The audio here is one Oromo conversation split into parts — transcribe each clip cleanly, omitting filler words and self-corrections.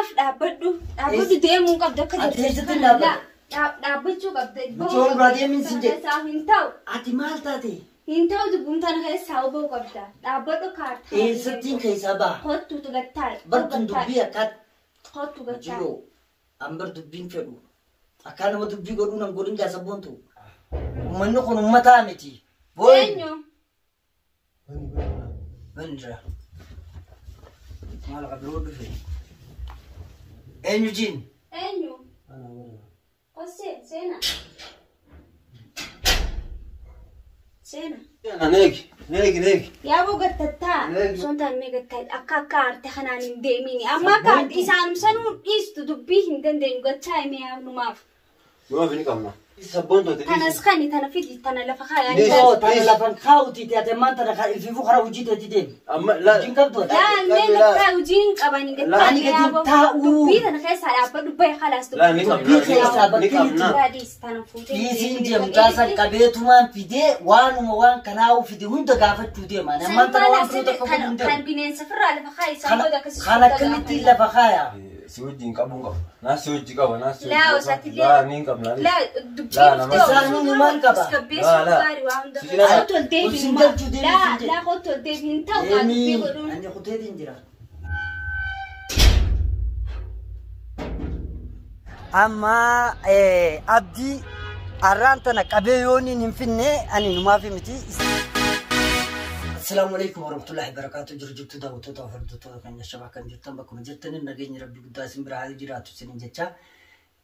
Maaf dhaabbadhu? Dhaabbadhu deemuu qabda akka Ati jirtu eessatti kana. dhaabbadhu? Laa, dhaabbachuu qabda. Mucaan biraa deemin sin jedhe. Keessaa hin ta'u. Ati maal taate? Hin ta'u dubbuun tana keessaa bahuu qabda. Dhaabbadhu kaartaa. Eessattiin keessaa baha? Kottu gattaa'e. Bartuun dubbii akkaat Kottu gattaa'e. Jiroo an bar dubbiin fedhu. Akkaa nama dubbii godhuu nan godhin gaa sabboontu. Uummanni kun uummataa miti. Booyi. Eenyu? Bani jira. Maal qabiroo dhufe? Eenyu jiin? Eenyu? Qossee seena. Seena. Neegi, neegi, neegi. Yaaboo gattattaa. Neegi. Osoo hin taane mee gattaa akka akka aarte kanaan hin deemini. Amma akka aarte isaanum sanuu dhiistu dubbii hin dandeenyu gachaa himee yaabnumaaf. Numaaf ni qabna. Sabboontooti. Tanas kani tana fidi tana lafa kaayaa. Dhiisi. Oo tana lafan kaa'uti ati ammaan tana ifiifuu karaa hojii teetii deemi. Amma laa. Hojiin qabdu ati. Laa mee gattaa hojii hin qabani gattaa Ani gadi yaaboo. taa'uu. Dubbii tana keessaa dhaabbadhu bahe khalaas Laa ni qabna. Dubbii keessaa Ni bakki qabna. Gaadhiis tana fuutee. Dhiisiin deemtaa san qabeetumaan fidee waanuma waan kanaa'uu fide hunda gaafachuu deema. Ani ammaan tana waan biroo takka godhuu hin Kan deemu. bineensa firraa lafa kaayi isaan Kana booda akkasii kan akkamittiin lafa kaaya? Si wajjin qabuun qaba. Naa si wajji qaba. Naa si Laa wajji osaatillee. Laa ni qabna. Laa dubbii Laa, nama- Isaan hundi maal qaba? Tasgabbeessuu Laa, laa. gaarii waa hunda. Si cinaa- Kottu ol deebiin Sin maa. galchuu deebiin Laa sin jedhe. laa kottu ol deebiin ta'u gaa dubbii Deemii godhuun. ani kuteetiin jira. Amma abdii arraan tana qabee yooniin hin finne ani numaaf miti. Asalaamu alaikum warahmatullahi wabarakatuh. Jiru jirtu daawwattoota hordoftoota keenya shabaa kan jirtan bakkuma jirtaniin nageenyi rabbi guddaa isin bira haa jiraatu isiniin jecha.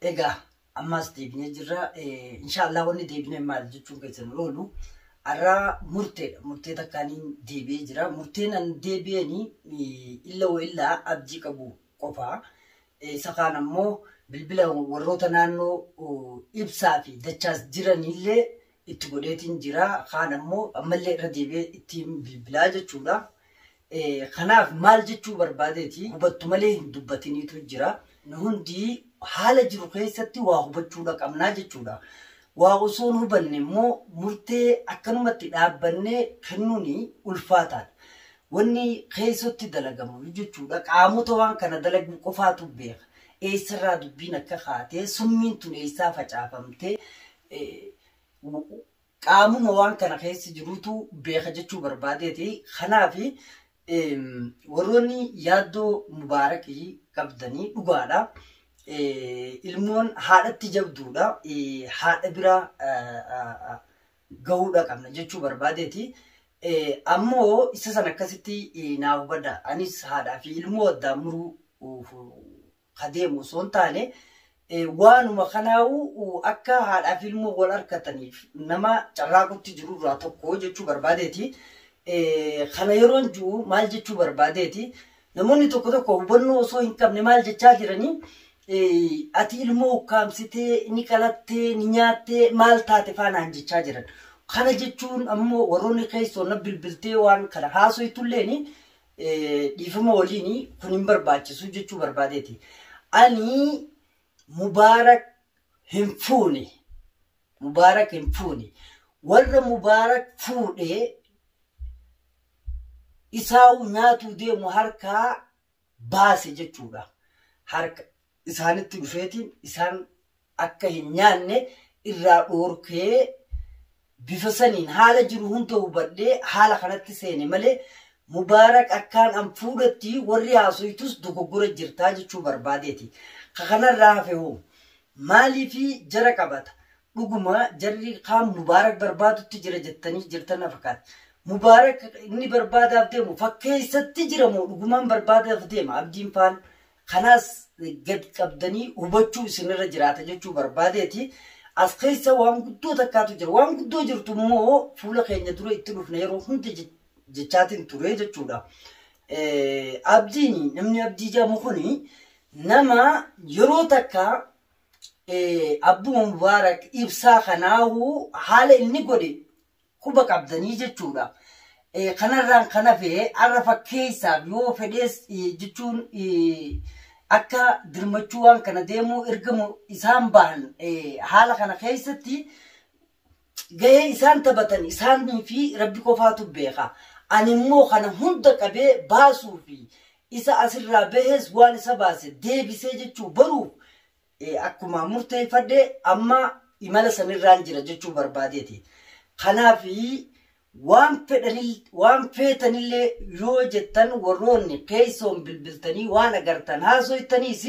Egaa ammas deebinee jirra. Inshaallah wanni deebinee maal jechuun keessan oolu. Arraa murteedha. Murtee takkaaniin deebi'ee jira. Murteen an deebi'een illa wa illaa abdii qabu qofaa. Isa kaan ammoo bilbila warroota naannoo ibsaa fi dachaas jiranillee itti godheetiin jira. Kaan ammoo ammallee irra deebi'ee ittiin bilbilaa jechuudha. Kanaaf maal jechuu barbaadeeti hubattu malee hin dubbatiniitu jira. Nu hundi haala jiru keessatti waa hubachuudha qabnaa jechuudha. Waa osoo hin hubanne immoo murtee akkanumatti dhaabbannee kennuun ulfaataadha. Wanni keessatti dalagamu jechuudha. Qaamota waan kana dalagu qofaatu beeka. Eessarraa dubbiin akka kaatee summiin tun eessaa facaafamtee qaamuma waan kana keessa jirutu beeka jechuu barbaadeeti. Kanaaf warroonni yaaddoo mubaarakii qabdanii dhugaadha. Ilmoon haadhatti jabduudha. Haadha biraa gahuudha qabna jechuu barbaadeeti. Ammoo isa san akkasitti naa hubadha. Anis haadhaa fi ilmoo addaan muruu kadeemu osoo hin taane waanuma kanaa'u akka haadhaa fi ilmoo wal harkataniif nama carraaqutti jirurraa tokko jechuu barbaadeeti. Kana yeroon jiru maal jechuu barbaadeeti. Namoonni tokko tokko hubannoo osoo hin qabne maal jechaa jiranii ati ilmoo ukkaamsitee ni qalattee ni nyaattee maal taate faanaan jechaa jiran. Kana jechuun ammoo warroonni keessoo na bilbiltee waan kana haasoytulleeni dhiifama waliin kun hin barbaachisu jechuu barbaadeeti. Ani Mubaarak hin fuune. Mubaarak hin fuune. Warra Mubaarak fuudhee isaa'u nyaatuu deemu harkaa baase jechuudha. Harka isaanitti dhufeetiin isaan akka hin nyaanne irraa dhoorkee bifa saniin haala jiru hunda hubadhee haala kanatti seene malee Mubaarak akkaan an fuudhatti warri haasoytus dogoggora jirtaa jechuu barbaadeeti. Ka kanarraa hafe hoo maaliifi jara qabata? Dhuguma jarri kaan Mubaarak barbaadutti jira jettanii jirtan na fakkaata. Mubaarak inni barbaadaaf deemu fakkeessatti jira moo dhugumaan barbaadaaf deema abdiin faan kanaas gad qabdanii hubachuu isinirra jiraata jechuu barbaadeeti. As keessa waan guddoo takkaatu jira. Waan guddoo jirtu immoo fuula keenya dura itti dhufna yeroo hundi jechaatiin ture jechuudha. Abdiin namni abdii jedhamu kuni nama yeroo takka abbuma Mubaarak ibsaa kanaahu haala inni godhe quba qabdanii jechuudha. Kanarraan kan hafe har'a fakkeessaaf yoo fedhees jechuun akka dirmachuu waan kana deemuu ergamu isaan bahan haala kana keessatti gahee isaan taphatan isaanii fi rabbi qofaatu beeka. Ani immoo kana hunda qabee baasuu fi Isa asirraa bahees waan isa baase deebisee jechuu baruuf akkuma murteeffadhe amma imala sanirraan jira jechuu barbaadeeti. Kanaafi waan fedhanil waan feetanillee yoo jettan warroonni keessoon bilbiltanii waan agartan haasoftaniis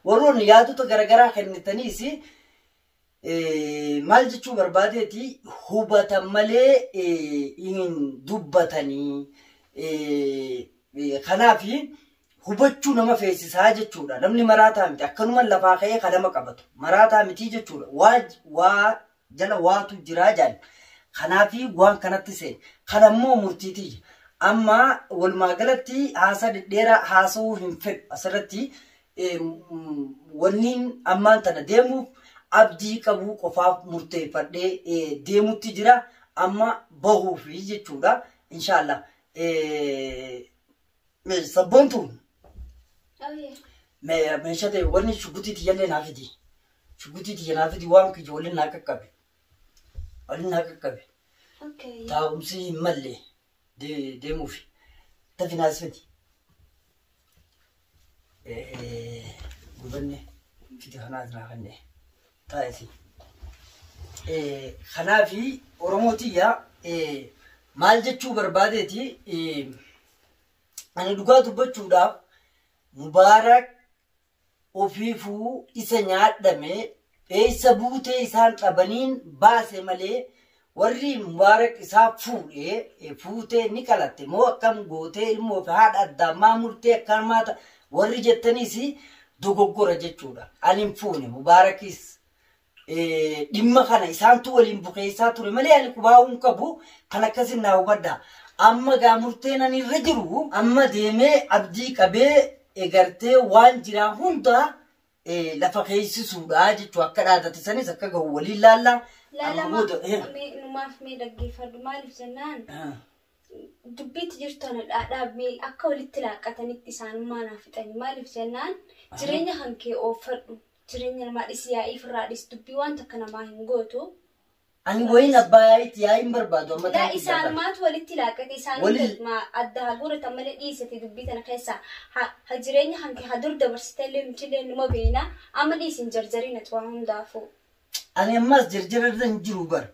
warroonni yaadota garaagaraa kennitaniis maal jechuu barbaadeeti hubatan malee hin dubbatanii. Kanaafi hubachuu nama feesisaa jechuudha. Namni maraataa miti. Akkanuma lafaa ka'ee kan nama qabatu. Maraataa miti jechuudha. Waa jala waatu jiraa jaal. Kanaafi waan kanatti seene. Kanammoo murtiitii. Amma walumaa galatti haasaa dhedheeraa haasa'uu hin fedhu. Asirratti wanniin ammaan tana deemuuf abdii qabuu qofaaf murteeffadhee deemutti jira. Amma bahuufi jechuudha. Inshaallah. Sabboontuun meeshaa ta'e wanni shugutii tiyyallee naa fidi. Shugutii tiyya naa fidi waan kiyya waliin naa qaqqabe. Waliin naa qaqqabe. Taa'umsi hin malle deemuufi. Tafi naas fidi. Gubanne fidi kanaas naa kenne. Taa'esi. Kanaafi Oromoo tiyya maal jechuu barbaadeeti ani dhugaa dubbachuudhaaf Mubaarak ofiifuu isa nyaadhame eessa buutee isaan dhabaniin baase malee warri Mubaarak isaa fuudhee fuutee ni qalatte moo akkam gootee ilmoo fi haadha addaan maa murtee akkanumaa warri jettaniis dogoggora jechuudha. Ani hin fuune Mubaarakis dhimma kana isaantu waliin bukeessaa ture malee ani qubaa'uu hin qabu kan akkasin naa hubadha. Amma gaa murteen ani irra jiru amma deemee abdii qabee egartee waan jiraa hunda lafa keessaasuudha jechuudha. Akka dhaadate sanis akka gahu waliin laalla. Laalama numaaf mee dhaggeeffadhu maaliif jennaan dubbiitti jirtu ana dhaadhaabee akka walitti laaqqatanitti isaanummaa naaf fixani maaliif jennaan jireenya kan kee oofadhu jireenya namaa dhisi yaa'ii firraa dhisi dubbii waan takka namaa hin gootu. Ani wayin abbaa yaa'iitti yaa'iin barbaadu amma Laa taa'u isaanumaatu walitti laaqqate isaanuma adda haa guuratan malee dhiisate dubbii tana keessaa ha jireenya kan kee ha dur dabarsite illee nutillee numa beena amma dhiisin jarjariin ati waan hundaafuu. Ani ammas jarjara irra hin jiru bara.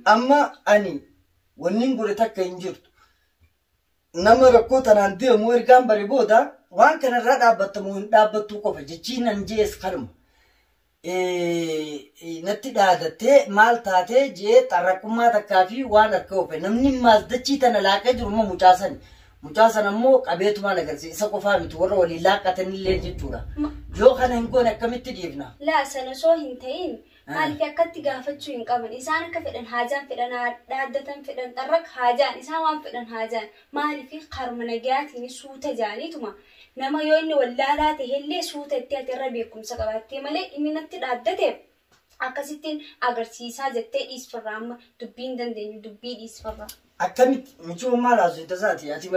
Amma ani wanni godhe takka hin jirtu. Nama rakkoo tanaan deemu ergaan bare booda waan kanarraa dhaabbattamu hin dhaabbattuu qofa jechiin an jees kanuma. Natti dhaadattee maal taatee jee xarraqummaa takkaa fi waan harka oofe namni maasdachii tana laaqee jiru immoo mucaa sani. Mucaa sana immoo qabeetumaan agarsiisa isa qofaa miti warra waliin laaqatanillee jechuudha. Yoo kana hin goone akkamitti dhiifna? Laa sana osoo hin ta'in maaliif akkatti gaafachuu hin qaban isaan akka fedhan haajaan fedhan dhaaddatan fedhan xarraq haajaan isaan waan fedhan haajaan maaliif karuma nagayaatiin suuta jaaniituma nama yoo inni wallaalaa ta'ellee suuta itti ati irra beekumsa qabaattee malee inni natti dhaaddateef akkasittiin agarsiisaa jettee dhiisfarraa amma dubbii hin dandeenyu dubbii dhiisfarraa. Akkamitti michuun maal haasofta isaati? Ati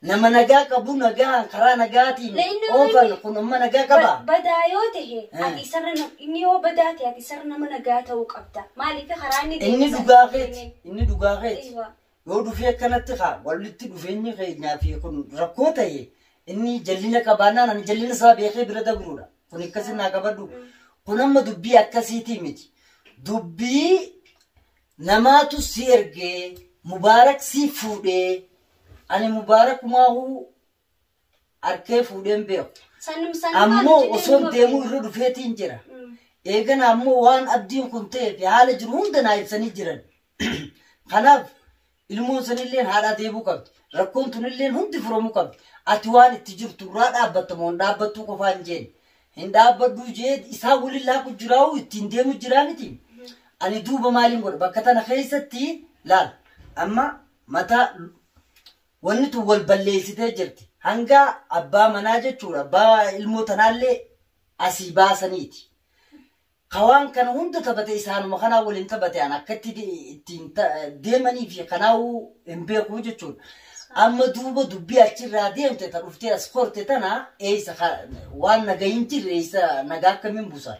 nama nagaa qabu nagaa karaa nagaatiin oofan kun amma nagaa qaba. Badaa yoo ta'e ati isarra inni yoo badaa ta'e ati isarra nama nagaa ta'uu qabda. Maaliif karaa inni Inni dhugaa keeti. Inni dhugaa keeti. Yoo dhufee akkanatti haa walitti dhufeenyi keenyaa fi kun rakkoo ta'e inni jallina qabaannaan ani jallina isaa beekee bira dabruudha. Kun akkasin naa qabadhu. Kun amma dubbii akkasiitii miti. Dubbii namaatu si ergee Mubaarak si fuudhee ani Mubaarakumaahuu harkee fuudheen beeku. Ammoo osoo deemuu irra dhufeetiin jira. Eegana ammoo waan abdiin kun ta'ee fi haala jiru hunda naa ibsanii jiran. Kanaaf ilmoon sanillee haadhaa deebuu qabdi. Rakkoon tunillee hundi furamuu qabdi. Ati waan itti jirtu irraa dhaabbatta moo hin dhaabbattuu qofaa hin jeen. Hin dhaabbadhuu jee isaa waliin laaqu jiraa'u ittiin deemu jiraa miti. Ani duuba maaliin godha bakka tana keessatti laal amma mataa wanni tun wal balleessitee jirti. Hanga abbaa manaa jechuudha abbaa ilmoo tanaallee asii baasaniiti. Kawaan kana hunda taphate isaanuma kanaa waliin taphate an akkatti ittiin deemanii fi kanaa'uu hin beeku jechuudha. Amma duuba dubbii achirraa deemte ta dhuftee as korte tana eessa waan nagaa hin jirre eessa nagaa akkamiin buusan?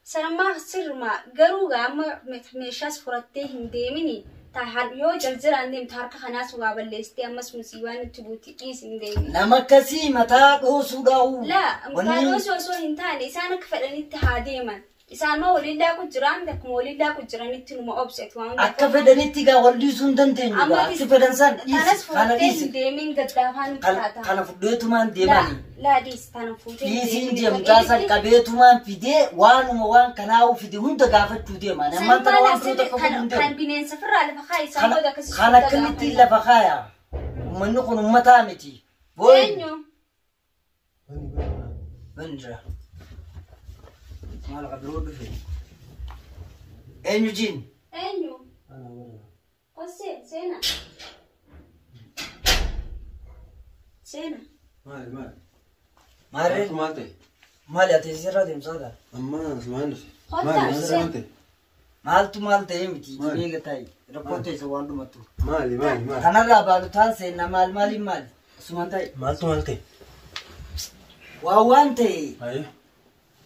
Sanammaa sirma garuu amma meeshaas furattee hin deemini. Yoo jarjaraan deemtu harka kanaas waa balleessitee ammas musiibaa nutti buuti dhiisi hin deemin. Nama akkasii mataa dhoosuudhaa'u. Laa mataa dhoosuu osoo hin taane isaan akka fedhanitti haa deeman. Isaan maa waliin laaqu jiraan akkuma waliin laaqu jiranitti numa obsetu waan Akka fedhanitti gaa wal dhiisuu hin dandeenyu gaa. Akka fedhan san Tanas dhiisi. Kana fuutee hin dhiisi. deemin gaddaafaa nutti taata. Kana fudheetumaan deemani. Laa dhiisi tana fuutee hin Dhiisiin deemin. deemu caasan qabeetumaan fidee waanuma waan kanaa'u fide hunda gaafachuu deema. Ammaan tana waan biroo takka godhuu hin Kan deemu. bineensa firraa lafa kaa'i isaan booda akkasii Kan akkamittiin lafa kaaya? Uummanni kun uummataa miti. Booyi. Eenyu? Bandira. Maal qabiroo dhufe? Eenyu jiin? Eenyu? Qossee seena. Seena. Maali maali? Maarree? Maal ta'e? Maali ati asirraa deemsaa Amma asumaan dhufe. Kottaa, Maali maal seen. ta'e? Maaltu maal ta'ee miti? Maali? Beeka taa'i. Rakkoo teessa waan dhumattu. Maali maali maali? Kanarraa baalu taan seenna maal maaliin maali? Asumaan taa'i. Maaltu maal ta'e? Waa waan ta'e Ayi.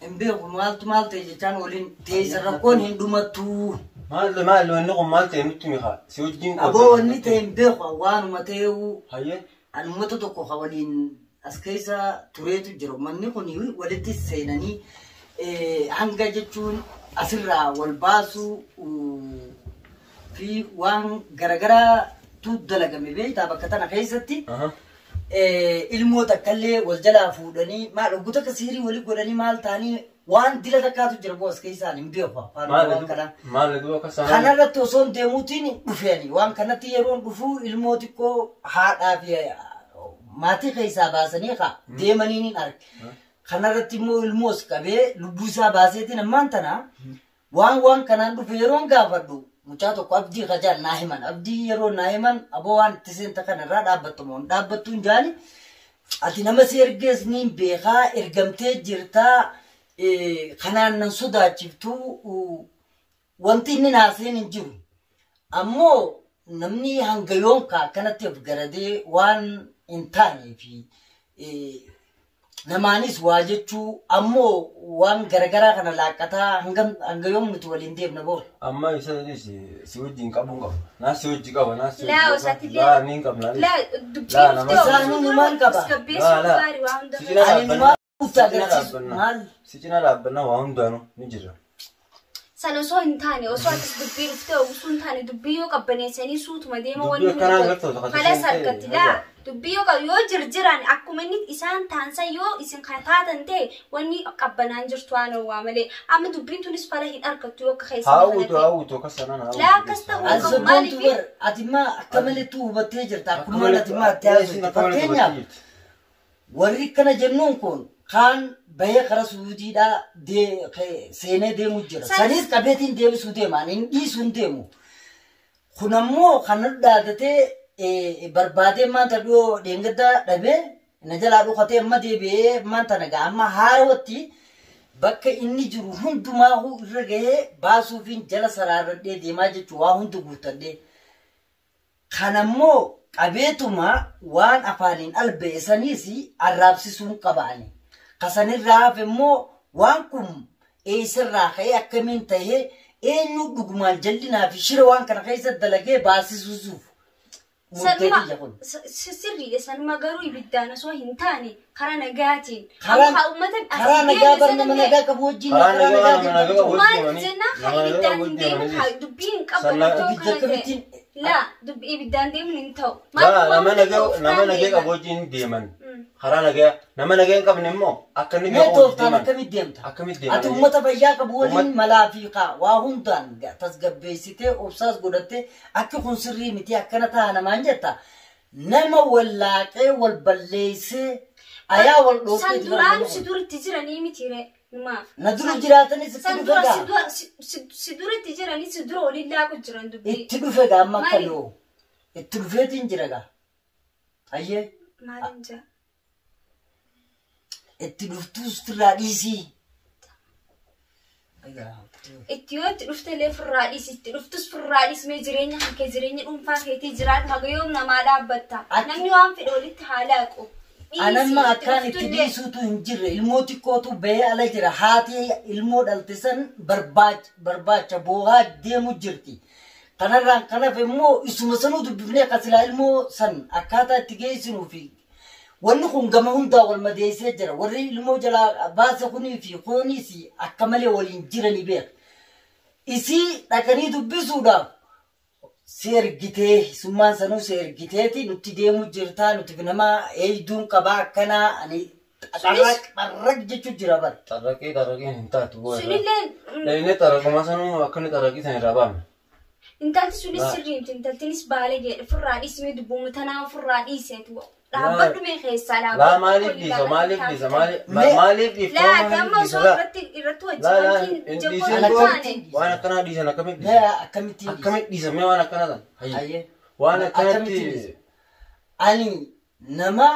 hin beeku maaltu maal ta'e jechaan waliin teessa rakkoon hin dhumattu. Maali maali wanni kun maal ta'e nutti miha? Si wajjin Aboo wanni ta'e hin beeku waanuma ta'eewu Hayyee. ani uummata tokko ka waliin as keessa tureetu jira. Uummanni kun walitti seenanii hanga jechuun asirraa wal baasuu fi waan garagaraatu dalagame beektaa bakka tana keessatti. Ilmoo takkallee wal jalaa fuudhanii maal oggota akka siirii walii godhanii maal ta'anii waan dila takkaatu jira boo as keessaan hin beeku afaan waan kanaa. Maali duuba akka sanaa? Kanarratti osoo hin deemuutiin dhufeeni waan kanatti yeroon dhufuu ilmoo xiqqoo haadhaa fi maatii keessaa baasanii haa deemanii ni arge. Kanarratti immoo ilmoos qabee lubbuu isaa baaseetiin ammaan tana waan kanaan dhufe yeroon gaafadhu mucaa tokko abdii kajaan naa himan abdii yeroo naa himan aboo waan itti seenta kanarraa dhaabbattu moo hin dhaabbattu hin jaani ati nama si ergees niin beekaa ergamtee jirtaa kanaan nan sodaachiftuu wanti inni naaseen hin jiru. Ammoo namni hanga yoonkaa akkanatti of garadee waan hin taanee fi namaanis waa jechuu ammoo waan garagaraa kana laaqqataa hanga yoom nuti waliin deemna boo. Amma isa dhiisi si wajjin qabuu hin qabu. Naa si wajji qaba naa si wajji Laa qaba. osaatilee. Laa ni hin qabna. Laa dubbii Laa, nama- dhuftee Isaan numaan qaba. Tasgabbeessuu Laa, laa. gaarii waa hunda. Si cinaa Ani dhaabbanna. numaan Si nutti cinaa agarsiisu dhaabbanna. maal? Si cinaa dhaabbanna waa hundaanuu ni jira. Sana osoo hin taane osoo atis dubbii dhuftee osoo hin taane dubbii yoo qabbaneessanii suutuma deema Dubbii wanni akkanaa hundi agartu osoo kalas ta'e, argatti haja. laa dubbii yoo qabu yoo jirjiran akkuma inni isaan taansan yoo isin kan taatan ta'e wanni qabbanaan jirtu waan hawwaa malee amma dubbiin tunis fala hin argattu yoo akka keessa Haawutu haawutu akkas sanaan haawutu. Laa, akkas ta'uu As qabu. sabboontu Maaliif? bar ati maa akka maletti hubattee jirta akkuma ati maa itti haasofte fakkeenyaaf warri kana jennuun kun kaan bahee karaa suudiidhaa seenee deemu jira. Sanis qabeetiin deebisuu deema. Ani hin dhiisuu hin deemu. Kun ammoo kan dhaadatee barbaadee maanta dhiyoo dheengaddaa dhabee na jalaa dhokatee amma deebi'ee maanta nagaa amma haarawatti bakka inni jiru hundumaa irra gahee baasuufiin jala saraarradhee deemaa jechuun waa hundi guuttadhee. Kanammoo qabeetuma waan afaaniin alba'e saniis arraabsisuun qabaani. Kasanirraa hafe immoo waan kun eessarraa ka'ee akkamiin tahee eenyu dhugumaan jallinaa fi shira waan kana keessa dalagee baasisuusuuf murtee kiyya kun. Sirriidha sanuma garuu ibiddaan osoo hin taane karaa nagaatiin. Karaa Amma uummata asii karaa nagaa deeme bar nama sanallee nagaa qabu wajjin Karaa karaa nagaa nagaa nama nagaa qabu Maal wajjin jennaan nama haa nagaa ibiddaan hin wajjin deemu deemanii haa dubbii hin qabu Sanna- iddoo Ibidda kana ta'e. akkamittiin Laa dubbii ibiddaan deemuun hin ta'u. Laa nama waan nagaa ta'uuf nama kaan nagaa deeman. qabu wajjin deeman. Karaa nagaa nama nagaa hin qabne immoo akka inni Mee qabu wajjin tooftaan deeman. akkamitti deemta? Akkamitti deeman? Ati uummata fayyaa qabu waliin Uummata- malaa fi kaa waa hundaan tasgabbeessitee obsaas godhattee akki kun sirrii miti akkana ta'a namaan jetta. Nama wallaaqee wal balleessee ayaa wal San dhoofee duraan si duratti jiranii miti ree numaaf. Na dura jiraatanis itti San dhufe dura gaa. si dura si duratti jiranii si dura waliin laaqu jiran dubbii. Itti dhufe gaa amma akka Maali? loo. Itti dhufeetiin jira gaa. Ayyee Maaliin jaa? itti dhuftuus firraa dhiisii. Egaa, Itti yoo itti dhufte illee firraa dhiisi itti dhuftus firraa dhiisi mee jireenya kan kee jireenya dhuunfaa keetii jiraatu haga yoom namaa dhaabbatta. Namni waan fedhe walitti haa laaqu. Anamma akkaan itti dhiisuutu hin jirre ilmoo xiqqootu bahee ala jira haati ilmoo dhalte san barbaacha boohaa deemu jirti. Kanarraan kanaaf immoo isuma sanuu dubbifnee kasilaa ilmoo san akkaataa itti geessinuu fi wanni kun gama hundaa wal madeessee jira. Warri ilmoo jalaa baase kunii fi kunis akka malee waliin jiranii beeka. Isii dhaqanii dubbisuudhaaf si ergitee summaan sanuu si ergiteeti nutti deemuu jirtaa nuti nama eeyduun qabaa akkanaa ani xarraq jechuun jira bara. Xarraqee xarraqeen hin taatu bu'aa. Sunillee Inni xarraquma sanuu akka inni xarraqii sana irraa baafne. Intalti sunis sirrii miti intaltinis baalee jedhe ofirraa dhiisee dubbuun tanaa ofirraa dhiiseetu dhaabbadhu mee keessaa Laa dhaabbadhu. maaliif dhiisa maaliif dhiisa maaliif dhiifta Laa maaliif amma dhiisa osoo laa. irratti irratti Laa laa wajjin hin jabboon dhiisin hin taane. waan akkanaa dhiisan akkamitti Mee dhiisan? akkamittiin dhiisa? Akkamitti dhiisan mee waan akkanaa tan? Hayyee. Waan Akkamittiin akkanatti dhiisa? Ani nama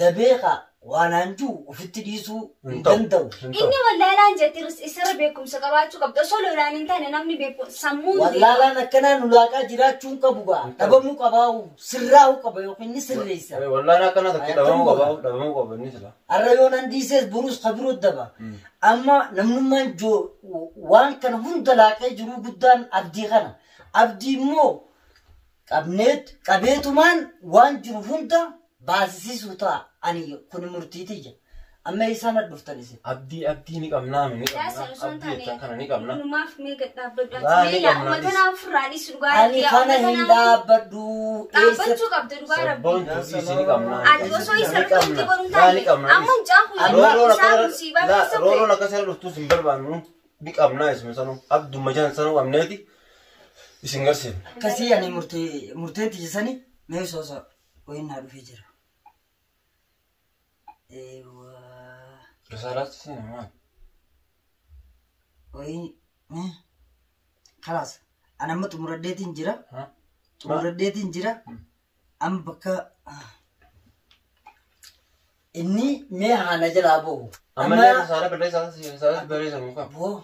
dabeeqa waan hanjuu ofitti dhiisuu hin danda'u. Inni wallaalaan jetti isarra beekumsa qabaachuu qabda. Osoo lolaan hin taane namni beeku sammuun Wallaalaan akkanaa nu laaqaa jiraachuu hin qabu gaa. Dhabamuu qabaa sirraa'uu qaba yookiin ni sirreessa. Wallaan akkanaa tokko dhabamuu qaba dhabamuu qaba inni sila. Har'a yoo nan dhiises borus kabiroo daba. Amma namnummaan waan kana hunda laaqee jiru guddaan abdii kana. Abdii immoo qabeetumaan waan jiru hunda baasisisuu ta'a. Ani kun murtiitiyya. Amma isaan dhuftan isin. Abdii abdii ni qabnaa ni Laa qabnaa sana osoo hin abdii jettan kana ni qabnaa. Numaaf mee gad dhaabbadhu. Laa, ni Ati mee yaa qabna, uummata naa ofirraa dhiisi dhugaa Ani rabbii. Yaa kana uummata hin naa dhaabbadhu. dhaabbachuu qabda dhugaa rabbii. Sabboon tuutii ni qabnaa. Ati osoo isa irratti wanti godhu hin Laa ni taane qabnaa. amma mucaan kun Rooroon isaa musiibaa keessa bu'e. rooroon akka isaan dhuftus hin barbaannu ni qabnaa isuma sanuu abduma jalan sanuu qabneeti isin garsiifna. Akkasii ani murtee tiyyisanii mee soosa wayiin naa dhufee jira. Eewwaa. Risaalaatti seena maal? Wayiin kalaas ani amma xumuradheetiin jira. Xumuradheetiin jira. Amma bakka inni mee haana jalaa ba'u. Ammallee risaala barreessaa risaala barreessan muka. Boo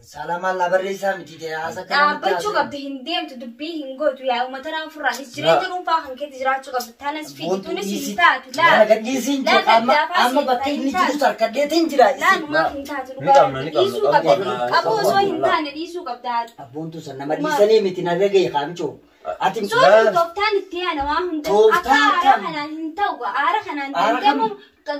risaala maallaa barreessaa miti ta'e haasa kana Dhaabbachuu qabda hin deemtu dubbii hin gootu yaa uummata naa ofirraa dhiisi jireenya dhuunfaa kan keetti jiraachuu qabda tanas fiigituunis hin taatu Laa laa gadhiisiin laa jira amma gaddaafaa amma bakka hin inni taatu. jirus harkadheetiin jira Laa isin. numaaf hin taatu Ni qabna, ni qabna, dhiisuu qabuu qabda qabna, qabuu osoo hin qabna. taane dhiisuu qabda. Abboontu san nama dhiisanii miti narra ga'e kaamichoo. Ati Suurri tooftaan itti yaana waan hunda akka Tooftaan aara kam? kanaan hin ta'u aara kanaan Aara kam? deemu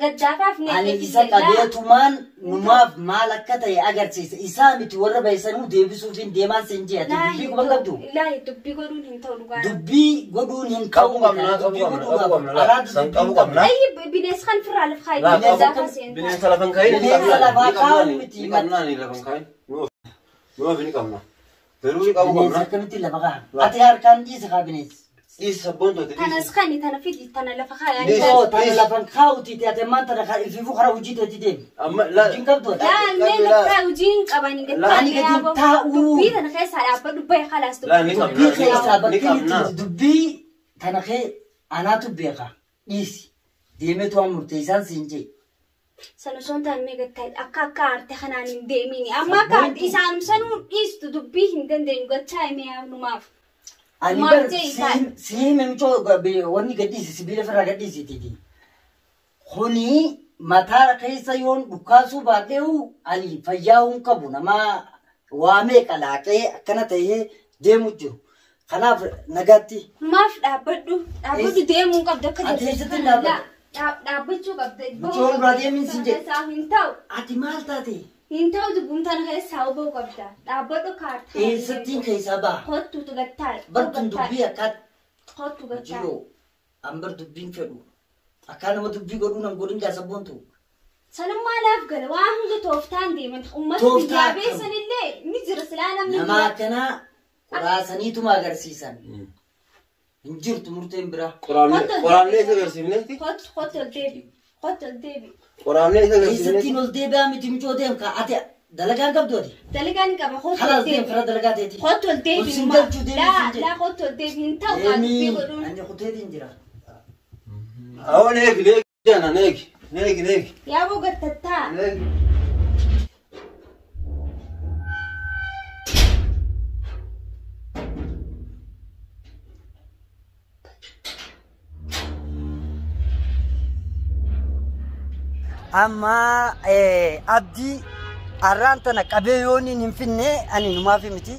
gaddaafaaf ani isa qabeetumaan numaaf maal akka ta'e agarsiisa. Isaa miti warra baay'isanuu deebisuufiin deemaan siin jee ati dubbii quban qabdu. Laa dubbii godhuun hin ta'u dhugaa. Dubbii godhuun hin ta'u Qabuu qabnaa qabuu dubbii qabna godhuu qabuu qabna qaba. laa san qabuu qabna. Ayyi bineensi kan firraa lafa Laa kaayi qabuu gaddaafa seentaa. bineensa lafan kaayin ni Bineensa qabnaa lafaa ni qabnaa kaa'u ni miti. qabnaa ni lafan kaayin nuuf ni qabna. Garuu ni qabuu Bineensa qabna. akkamitti lafa kaa'a? Ati harkaan dhiisa kaa bineensi. Dhiisi sabboon toote Tanas dhiisi. kani tana fidi tana lafa kaayi. Dhiisi. Oo tana lafan kaa'uti ati ammaan tana ifiifuu karaa hojii teetti deemi. Amma laa Hojiin qabdu ati. Laa mee lafa hojiin qabanii Ani gadi gaddaa taa'uu. dubbii tana keessaa dhaabbadhu bahe khalaas Laa ni qabna. Dubbii keessaa Ni bakki qabna. inni dubbii tana kee anaatu beeka. Dhiisi. Deemeetu waan murteessaan siin jee. Sana osoo hin taane mee gattaa akka akka aarte kanaan hin deemini. Amma akka aarte isaanum sanuu dhiistu dubbii hin dandeenyu gachaa himee numaaf. Ani Maal bar jee isaan? si himimchoo wanni gadhiisi sibiila ofirraa gadhiisitiiti. Kuni mataa keessa yoon dhukkaasuu baadheehu ani fayyaa hin qabu nama waamee qalaaqee akkana ta'ee deemu jiru. Kanaaf nagaatti Maaf dhaabbadhu dhaabbadhu deemuu qabda akka Ati eessatti hin dhaabbadhu? Dhaabbachuu qabda. Mucoon biraa deemin siin jedhe. Keessaa hin ta'u. Ati maal taate? Hin ta'u dubbuun tana keessaa hubuu qabda. Dhaabbadhu kaartaa. Eessattiin keessaa baha? Kottuutu gattaa. Bartuun dubbii akka Kottu gattaa. jiru an bar dubbiin fedhu. Akka nama dubbii godhuu nan godhin gaasabboontu. Sanummaa laaf gala waan hunda tooftaan deeman uummata Tooftaa biyyaa akkam? beessanillee ni jira silaa namni Nama biyyaa. akkanaa qoraasaniituma agarsiisan. Hin jirtu murteen biraa. Qoraamnee isa agarsiifneeti. Kottu kottu ol deebi. Kottu ol deebi. Qoraamnee isa agarsiifneeti. Eessattiin ol deebi'aa miti micoo deem ka ati dalagaan qabdu ati. Dalagaa ni qaba kottu ol Kalaas deem deebi. karaa dalagaa teeti. Kottu ol deebi. Ol siin galchuu deemi Laa siin jedhe. laa kottu ol deebi hin ta'u kaa dubbii Deemii godhuun. ani kuteetiin jira. Awwa neegi neegi jana neegi neegi neegi. Yaaboo gattattaa. Neegi. Amma abdii arraan tana qabee yoon hin finne ani numaaf miti.